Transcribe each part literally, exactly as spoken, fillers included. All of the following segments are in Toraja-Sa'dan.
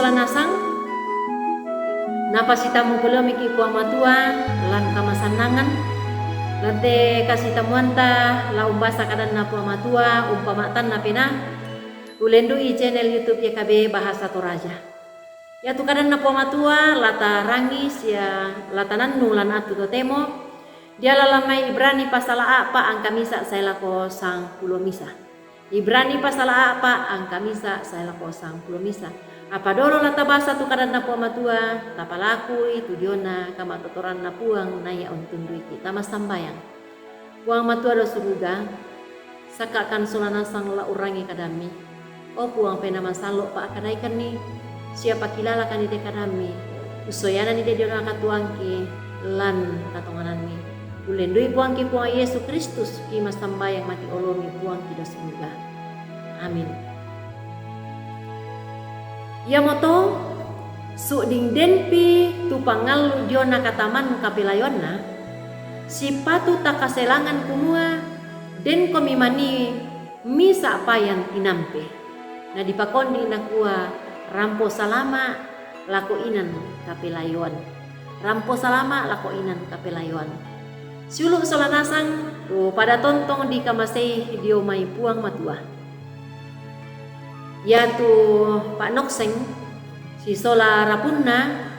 Lanasang, napasitammu pulo miki Puang Matua lan kamasannangan, lan te kasitamuanta la umbasa kadanna Puang Matua umpama'tanna penaa, ulendui channel YouTube Y K B Bahasa Toraja. Iatu kadanna Puang Matua la tarangi sia la tanannung lan attu totemo, diala lan mai Ibrani pasala a'pa angka misa sae lako sangpulo misa. Ibrani pasala a'pa angka misa sae lako sangpulo misa. Apa dolo la tabasa tu kadanna Puang Matua, tapalakui tu diona kamatotoranna Puang naia untunduiki. Tama sambayang. Puang Matua dao suruga, sakakan sola nasang la urangi kadammi. O Puang, Penaa Masallo, pa'kadaikanni sia pakilalakanni te kadammi, ussoyananni te diona katuoangki lan katongananni. Ulendui Puangki Puang Yesu Kristus, ki massambayang mati olomi Puangki dao suruga. Amin. Iamoto, su'ding denpi tu pangallu diona kataman kapelayoanna, sipatu takaselangan kumua denkomi manii misa payan tinampe. Na dipakondi nakua, rampo salama lako inan kapelayoan. Rampo salama lako inan kapelayoan. Siulu' sola nasang tu pada tontong dikamasei dio mai Puang Matua. Iatu pa'nokseng sisola rapunna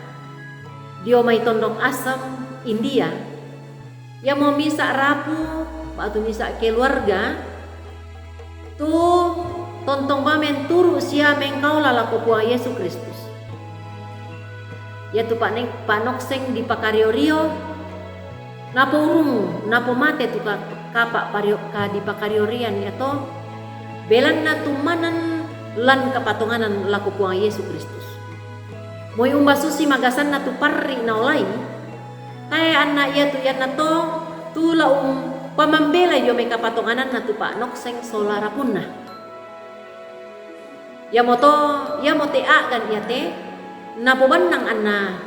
dio mai tondok Assam, India. Iamo misa rapu ba'tu misa keluarga tu tontong bameng turu' sia mengkaola lako Puang Yesu Kristus. Iatu pa'ne-, pa'nokseng dipakario-rio, napourung, napomate tu ka-, kapa' pario-, kadipakario-rian iato, belanna tummanan lan kapatonganan lako Puang Yesu Kristus. Moi umba susi magasanna tu parri' naolai, tae anna iatu iannato tu la umpamambelai dio mai kapatongananna tu pa'nokseng sola rapunna. Iamoto, iamo te a'gan iate napobannang anna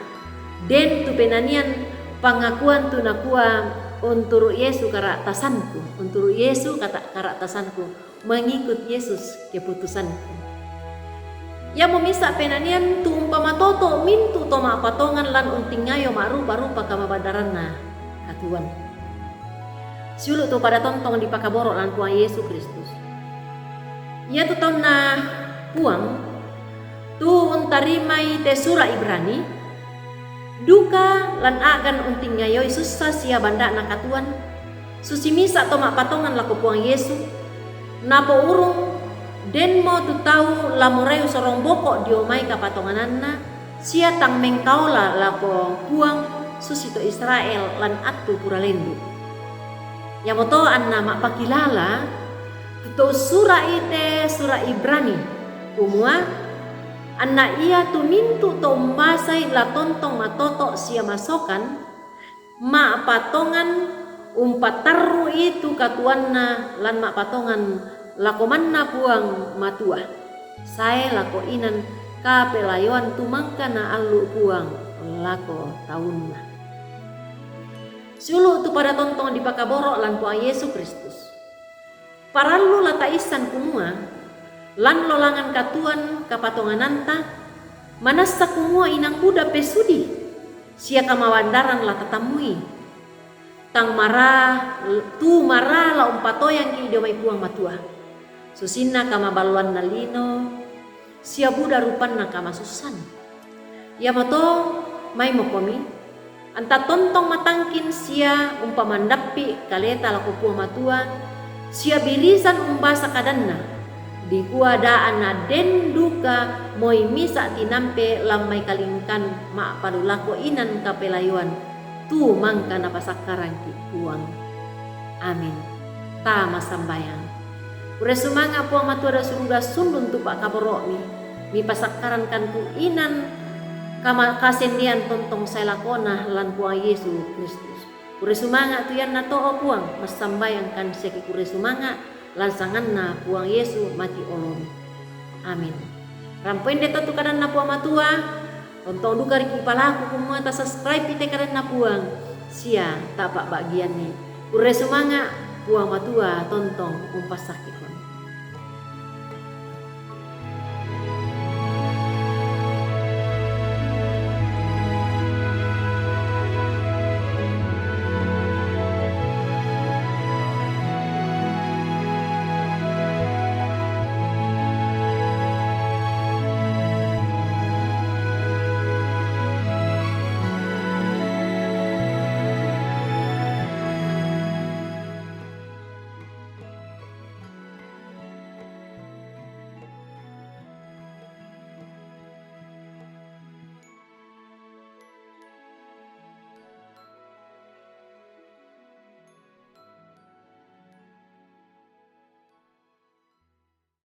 den tu penanian pangakuan tu nakua, unturu' Yesu kara'tasanku, unturu' Yesu kata-, kara'tasanku, mengikut Yesus keputusanku. Iamo misa penanian tu umpamatoto' mintu' to ma'patongan lan untingayo ma'rupa-rupa kamabandaranna katuoan. Siulu' tu pada tontong dipakaboro' lan Puang Yesu Kristus. Iatu taunna Puang tu untarimai te sura' Ibrani, duka lan a'gan untingayoi sussa sia banda'na katuoan, susi misa to ma'patongan lako Puang Yesu, napourung denmo tu tau la morai usorong boko' dio mai kapatongananna, sia tang mengkaola lako Puang susi to Israel lan attu pura lendu'. Iamoto anna ma'pakilala tu to ussura'i te sura' Ibrani, kumua, anna iatu mintu' to umbasai la tontong matoto' sia masokan, ma'patongan umpatarru'i tu katuoanna lan ma'patongan lako manna Puang Matua, sae lako inan kapelayoan tu mangka naallu' Puang lako taunna. Siulu' tu pada tontong dipakaboro' lan Puang Yesu Kristus. Parallu la taissan kumua, lan lolangan katuoan kapatongananta, manassa kumua inang buda pesudi sia kamabandaran la tatammui. Tang mara, tu mara la umpatoyangki dio mai Puang Matua, susinna kamaballoanna lino, sia buda rupanna kamasussan. Iamoto maimokomi, anta tontong matangkin sia umpamandappi' kaleta lako Puang Matua, sia birisan umbasa kadanna, dikua daa naden duka moi misa tinampe lan mai kalingkan ma'palu lako inan kapelayoan, tu mangka napasakkarangki' Puang. Amin. Tama sambayang. Kurre sumanga' Puang Matua dao suruga sundun tu pa'kaboro'mi, mipasakkarangkan tu inan kama-, kasendean tontong sae lakona lan Puang Yesu Kristus. Kurre sumanga' tu iannato, o Puang, massambayangkan siaki kurre sumanga' lan sanganna Puang Yesu mati olomi. Amin. Rampo ende to tu kadanna Puang Matua, tontong duka riki palaku kumua tasubscribe i te kadanna Puang, sia tapa'ba'gianni. Kurre sumanga', Puang Matua tontong umpassakkekon.